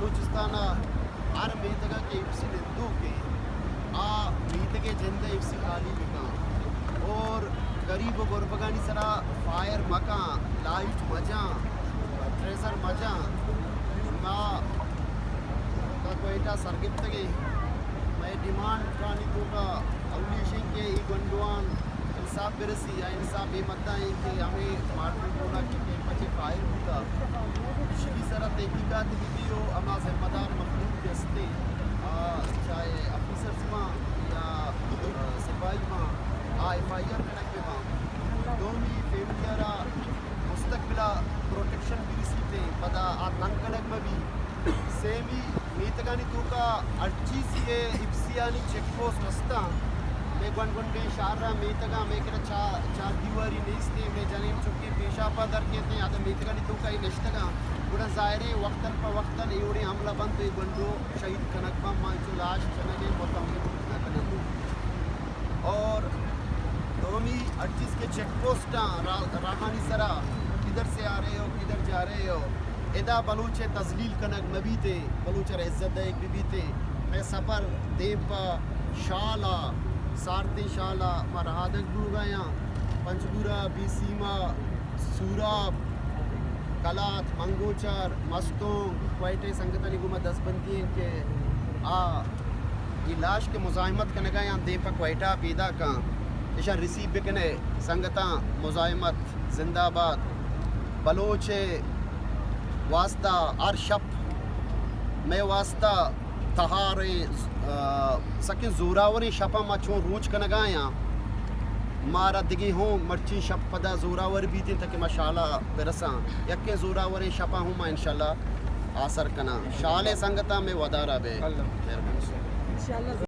بلوچستان ءَ ہر میتگ ءَ کہ ایف سی نندوک ایں، آ میتگ ءِ جند ءَ ایف سی خالی بکن اور غریب و غربگانی سرا فائر مکن، لائٹ مجاں، ٹریزر مجاں۔ ما تا کوئٹہ سرگپتگ ایں۔ مئے ڈیمانڈانی توکا اولی ایش ایں کہ اے گونڈوان انصاف برسی یا انصاف اے مدہ ایں کہ ہمے ماڈل ٹاؤن ءَ کہ کیمپ ءَ چہ فائر بوتا، ایشی سرا تحقیقات بہ بی و ہما ذمہ دار مخلوق کہ ہستے، آ، چاہے آفیسرز باں یا، آ، سپاہی باں، آ ایف آئی آر کنگ بہ باں۔ دومی فیملی ءَ را مستقبل ءَ پروٹیکشن بہ رسیت، پدا آ تنگ کنگ مہ بی۔ سیمی میتگانی توکا ہر چیز کہ ایف سی آنی چیک پوسٹ ہستاں، مئے گونڈ گونڈیں شہر ءَ میتگاں مئے کرا چا-، چار دیواری نیست ایں، مئے جنین چکیں پیشاپاں در کیت ایں، آ داں میتگانی توکا اے نشتگاں، گڑا ظاہر ایں وقتاً پہ وقتاً اے وڑیں حملہ بنت، اے گونڈو شہید کنگ بنت، ما انچو لاش جنگ ءِ متحمل نہ کناں۔ اور دومی ہر چیز کہ چیک پوسٹاں را-، راہانی سرا کدھر سے آ رہے ہو، کدھر جا رہے ہو، ادا بلوچ ءِ تذلیل کنگ مہ بیت، بلوچ ءَ را عزت دئیگ بہ بیت۔ مئے سفر دیم پہ شال ءَ، سارتیں شال ءَ ما رہادگ بوگ ءَ آں۔ پنجگور ءَ، بی سیم ءَ، سوراب، کلات، منگوچر، مستونگ، کوئٹہ ءِ سنگتانی گوما دزبندی ایں کہ آ اے لاش کہ مزاحمت کنگ ءَ آں دیم پہ کوئٹہ ءَ پیداک آں، ایشاں ریسیو بکن ئے۔ سنگتاں، مزاحمت زندہ باد۔ بلوچ ءِ واستہ ہر شپ مئے واستہ تہاریں، آ، سکیں زوراوریں شپاں ما چون روچ کنگ ءَ آں۔ مارا دگہ ہوں مرچی شپ پدا زوراور بیت انت کہ ما شال ءَ برساں۔ یکیں زوراوریں شپاں ہوں ما انشاءاللہ آسر کناں۔ شال ءِ سنگتاں، مئے ودار ءَ بئے۔ مہربانی۔